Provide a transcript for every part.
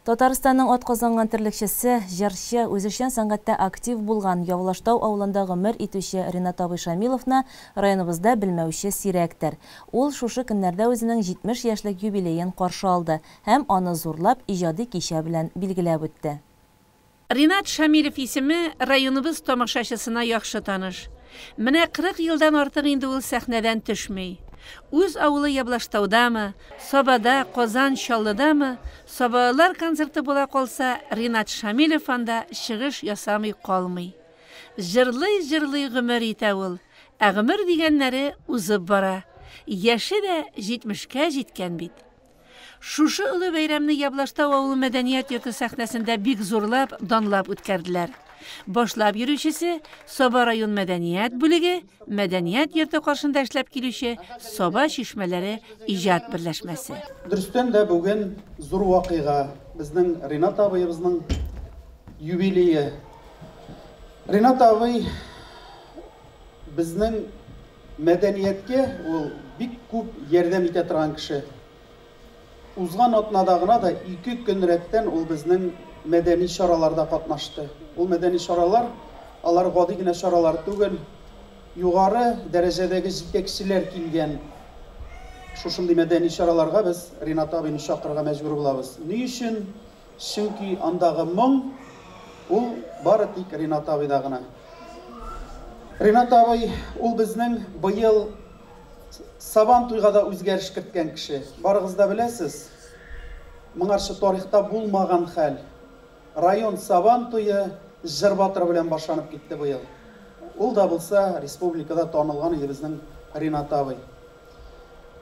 Татарстанның атказанган терлекчесе, җырчы, үзешчән сәнгатьтә актив булган, Явлаштау авылында гомер итүче Ринат абый Шамиловны районыбызда белмәүче сирәктер. Ул шушы көннәрдә үзенең 70 яшьлек юбилеен каршы алды һәм аны зурлап иҗади кичә белән билгеләп үтте. Ринат Шамилев исеме районыбыз тамашачысына яхшы таныш. Менә 40 елдан артык инде ул сәхнәдән төшми. Үз авылы Яблаштаудамы, Сабада, Казан, Чаллыдамы, сабалылар концерты була калса, Ринат Шамилев анда чыгыш ясамый калмый. Җырлый-җырлый гомер итә ул. Ә гомер дигәннәре узып бара. Яше дә җитмешкә җиткән бит. Шушы олы бәйрәмне Яблаштау авылы мәдәният йорты сәхнәсендә бик зурлап, данлап үткәрделәр. Башлап йөрүчесе, Саба район мәдәният бүлеге, мәдәният йорты каршында эшләп килүче Саба чишмәләре иҗат берләшмәсе. Дөрестән дә бүген зур вакыйга, безнең Ринат абыебызның юбилее. Ринат абый безнең мәдәнияткә ул бик күп ярдәм итә торган кеше. Узган атнада гына да 2 көн рәттән ул безнең мәдәни чараларда катнашты. Ул мәдәни чаралар, алар гади генә чаралар түгел, югары дәрәҗәдәге җитәкчеләр килгән шушындый мәдәни чараларга без Ринат абыйны чакырырга мәҗбүр булабыз. Ни өчен? Чөнки андагы моң ул бары тик Ринат абыйда гына. Ринат абый ул безнең быел Сабан туйга да үзгәреш керткән кеше. Барыгыз да беләсез, моңарчы тарихта булмаган хәл. Район Сабан туе җыр батыры белән башланып китте быел. Ул да булса республикада танылган иде безнең Ринат абый.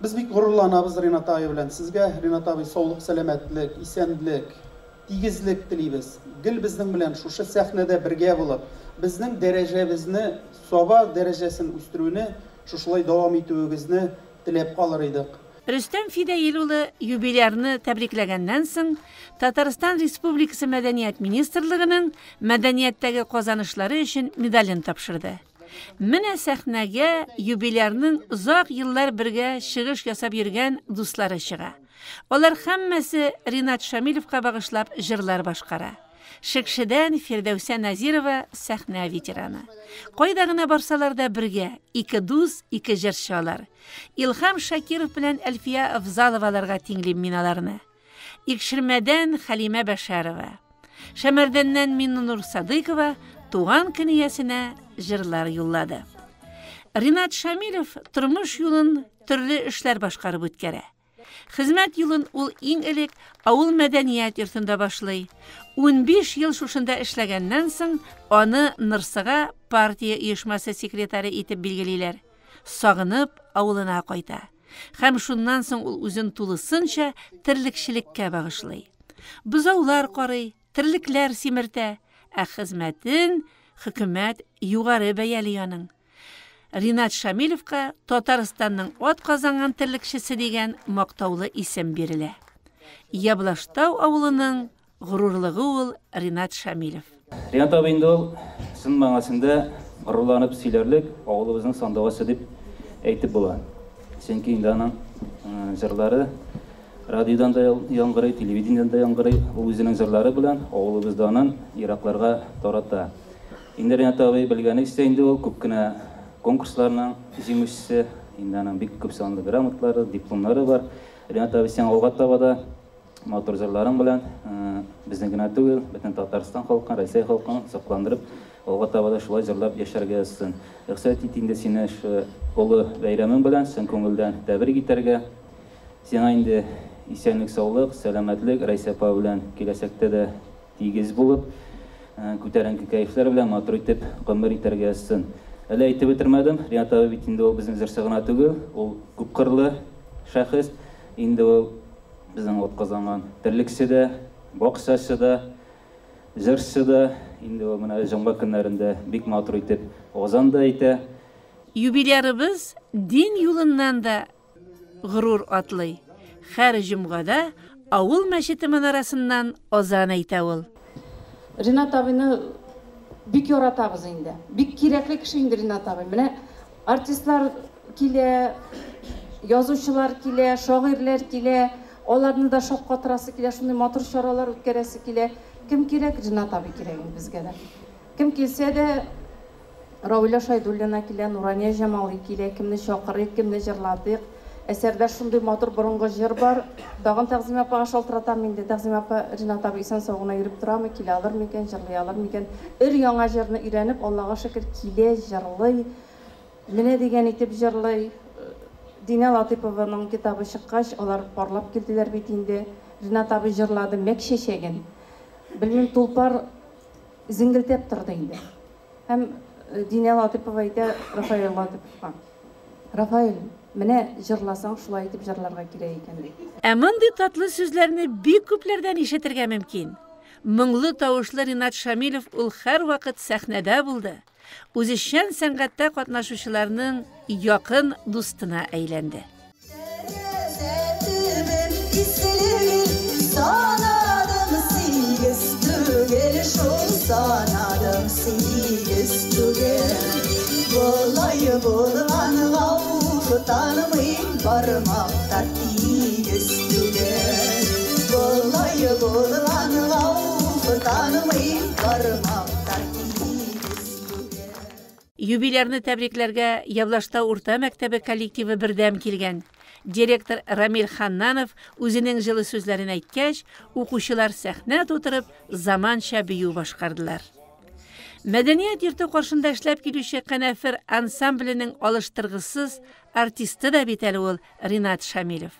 Без бик горурланабыз Ринат абый белән. Сезгә, Ринат абый, саулык, сәламәтлек, исәнлек, тигезлек телибез. Гел безнең белән шушы сәхнәдә бергә булып, безнең дәрәҗәбезне, Саба дәрәҗәсен үстерүне шушылай дәвам итүегезне теләп калыр идек. Рөстәм Фидәил улы юбилярны тәбрикләгәннән соң, Татарстан Республикасы Мәдәният министрлыгының Мәдәнияттәге казанышлары өчен медален тапшырды. Менә сәхнәгә юбилярның озак еллар бергә чыгыш ясап йөргән дуслары чыга. Алар һәммәсе Ринат Шамилевка багышлап җырлар башкара. Шекшедән Фирдәүсә Назирова сәхнә ветераны. Кайда гына барсалар да бергә, ике дус, ике җырчы алар. Илһам Шакиров белән Әлфия Авзаловаларга тиңлим мин аларны. Икшермәдән Хәлимә Бәшәрова. Шәмәрдәннән Минненур Садыйкова туган көн иясенә җырлар юллады. Ринат Шамилев тормыш юлын төрле эшләр башкарып үткәрә. Хезмәт юлын ул иң элек авыл мәдәният йортында башлый. 15 ел шушында эшләгәннән соң, аны Нырсыга партия оешмасы секретаре итеп билгелиләр. Сагынып авылына кайта. Һәм шуннан соң ул үзен тулысынча терлекчелеккә багышлый. Бозаулар карый, терлекләр симертә, ә хезмәтен хөкүмәт югары бәяли аның. Ринат Шамилевка Татарстанның атказанган терлекчесе дигән мактаулы исем бирелә. Яблаштау авылының горурлыгы ул Ринат Шамилев. Ринат абый инде ул чын мәгънәсендә горурланып сөйләрлек авылыбызның сандугачы дип әйтеп була. Чөнки инде аның җырлары радиодан да яңгырый, телевидениедән дә яңгырый. Ул үзенең җырлары белән авылыбыз данын еракларга тарата. Инде Ринат абый белгәнегезчә инде ул күп кенә конкурсларның җиңүчесе, инде аның бик күп санлы грамоталары, дипломнары бар. Ринат абый, син алга таба да матур җырларың белән безне генә түгел, бөтен Татарстан халкын, Россия халкын сокландырып, алга таба да шулай җырлап яшәргә язсын. Рөхсәт ит инде сине шушы олы бәйрәмең белән чын күңелдән тәбрик итәргә. Сиңа инде исәнлек-саулык, сәламәтлек, Рәйсә апа белән киләчәктә дә тигез булып, күтәренке кәефләр белән матур итеп гомер итәргә язсын. Әле әйтеп бетермәдем, Ринат абый бит инде ул безнең җырчы гына түгел, ул күпкырлы шәхес. Инде ул безнең атказанган терлекче дә, бакчачы да, җырчы да. Инде ул менә җомга көннәрендә бик матур итеп азан да әйтә. Юбилярыбыз дин юлыннан да горур атлый. Һәр җомгада авыл мәчете манарасыннан азан әйтә ул. Ринат абыйны бик яратабыз инде. Бик кирәкле кеше инде Ринат абый. Менә артистлар килә, язучылар килә, шагыйрьләр килә. Аларны да шаккатырасы килә, шундый матур чаралар үткәрәсе килә. Кем кирәк? Ринат абый кирәк инде безгә дә. Кем килсә дә, Равилә Шайдуллина килә, Нурания Җамали килә, кемне чакырыйк, кемне җырлатыйк. Әсәрдә шундый матур борынгы җыр бар. Тагын Тәгъзимә апага шалтыратам инде. Тәгъзимә апа, Ринат абый исән-сау гына йөреп торамы, килә алыр микән, җырлый алыр микән? Өр-яңа җырны өйрәнеп, Аллага шөкер, килә, җырлый. Менә дигән итеп җырлый. Динә Латыйпованың китабы чыккач, алар парлап килделәр бит инде. Ринат абый җырлады Мәк чәчәген. Белмим, тулпар зеңгелдәп торды инде. Һәм Динә Латыйпова әйтә Рафаэль Латыйповка, Рафаэль, менә җырласаң, шулай итеп җырларга кирәк икән, ди. Ә мондый татлы сүзләрне бик күпләрдән ишетергә мөмкин. Моңлы тавышлы Ринат Шамилев ул һәрвакыт сәхнәдә булды, үзешчән сәнгатьтә катнашучыларның якын дустына әйләнде. Тәрәзә төбем исле Санадым сигез түгел шул Санадым сигез түгел Болай булганга уфтанмыйм Бармакта тигез түгел Болай булганга уфтанмыйм Бармакта тигез түгел Юбилярны тәбрикләргә Явлаштау урта мәктәбе коллективы бердәм килгән. Директор Рамил Ханнанов үзенең җылы сүзләрен әйткәч, укучылар сәхнә тутырып, заманча бию башкардылар. Мәдәният йорты каршында эшләп килүче Канәфер ансамбленең алыштыргысыз артисты да бит әле ул Ринат Шамилев.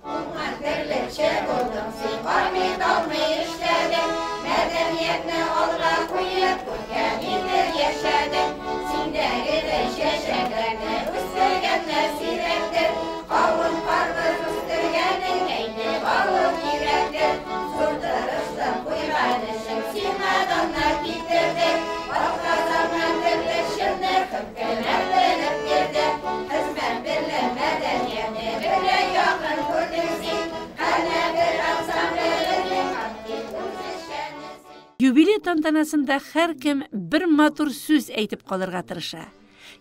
Уңган терлекче булдың син, армый-талмый эшләдең, Мәдәниятне алга куеп, күркәм итеп яшәдең. Синдәгедәй чәчәкләрне үстергәннәр сирәктер, Кавын-карбыз үстергәнең әйтеп алу кирәктер. Зур тырышлык куйган эшең сиңа даннар китерде, Атказанган терлекчене хөкүмәт белеп бирде. Хезмәт берлә мәдәниятне берлә якын күрдең син, Канәфер ансамбленең актив үзешчәне син. Юбилей тантанасында һәркем бер матур сүз әйтеп калырга тырыша.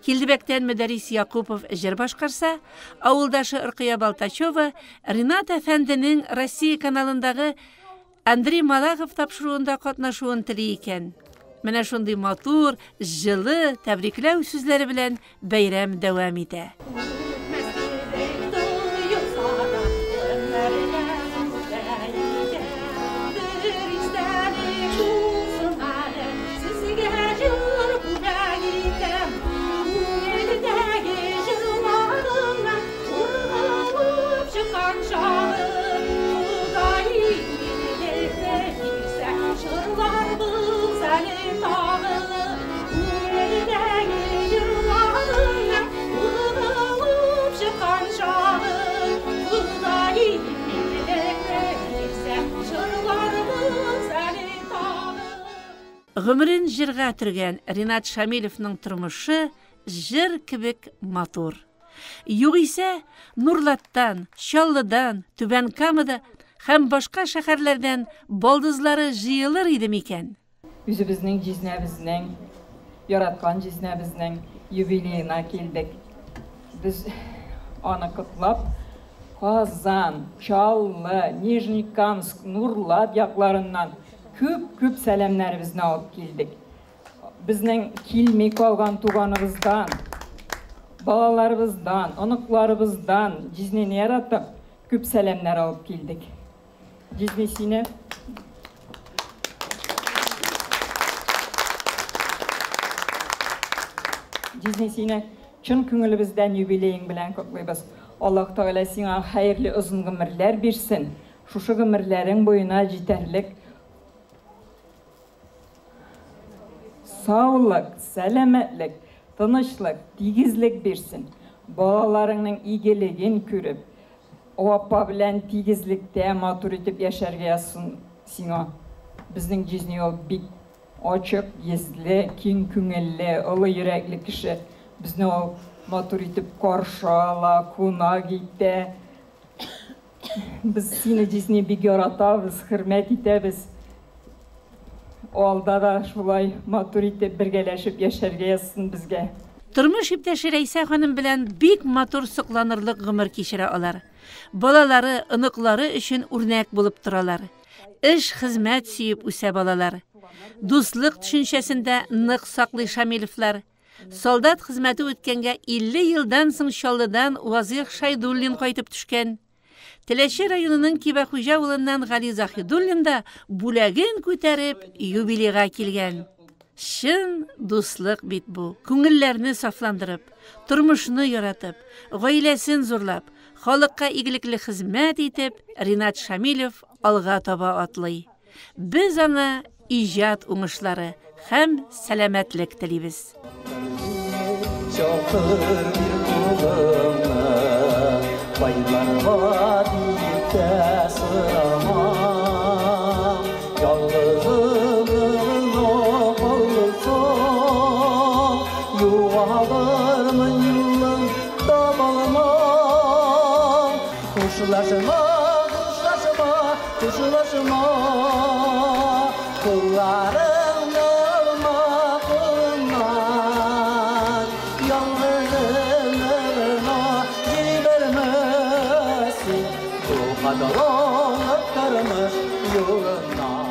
Килдебәктән Мөдәррис Якупов җыр башкарса, авылдашы Ркыя Балтачева Ринат әфәнденең Россия каналындагы Андрей Малахов тапшыруында катнашуын тели икән. Менә шундый матур, җылы тәбрикләү сүзләре белән бәйрәм дәвам итә. Гомерен җырга төргән Ринат Шамилевның тормышы җыр кебек матур. Югыйсә, Нурлаттан, Чаллыдан, Түбән Камада һәм башка шәһәрләрдән балдызлары җыелыр иде микән? Үзебезнең җизнәбезнең, яраткан җизнәбезнең юбилеена килдек. Без аны котлап, Казан, Чаллы, Нижнекамск, Нурлат якларыннан күп-күп сәламнәребезне алып килдек. Безнең килми калган туганыбыздан, балаларыбыздан, оныкларыбыздан җизнине яратып, күп сәламнәр алып килдек. Җизни сине Җизни сине чын күңелебездән юбилеең белән котлыйбыз. Аллаһ Тәгалә сиңа хәерле озын гомерләр бирсен. Шушы гомерләрең буена җитәрлек саулык, сәламәтлек, тынычлык, тигезлек бирсен. Балаларыңның игелеген күреп, апа белән тигезлектә матур итеп яшәргә язсын сиңа. Безнең җизни ул бик ачык йөзле, киң күңелле, олы йөрәкле кеше. Безне ул матур итеп каршы ала, кунак итә. Без сине, җизни, бик яратабыз, хөрмәт итәбез. Алда да шулай матур итеп бергәләшеп яшәргә язсын безгә. Тормыш иптәше Рәйсә ханым белән бик матур сокланырлык гомер кичерә алар. Балалары, оныклары өчен үрнәк булып торалар. Эш, хезмәт сөеп үсә балалар. Дуслык төшенчәсен дә нык саклый Шамилевлар. Солдат хезмәте үткәнгә 50 елдан соң Чаллыдан Вазыйх Шайдуллин кайтып төшкән. Теләче районының Кибәхуҗа авылыннан Гали Заһидуллин да бүләген күтәреп юбилейга килгән. Чын дуслык бит бу. Күңелләрне сафландырып, тормышны яратып, гаиләсен зурлап, халыкка игелекле хезмәт итеп, Ринат Шамилев алга таба атлый. Без аңа иҗат уңышлары һәм сәламәтлек телибез. Чакыр бир кулыңны, байларга дип тә сорамам. Ялгызым гына калсам, югалырмын юлын табалмам. Хушлашма, хушлашма, хушлашма, кулларыңны алма кулымнан. Ялгызымны гына җибәрмә син бу катлаулы тормыш юлыннан.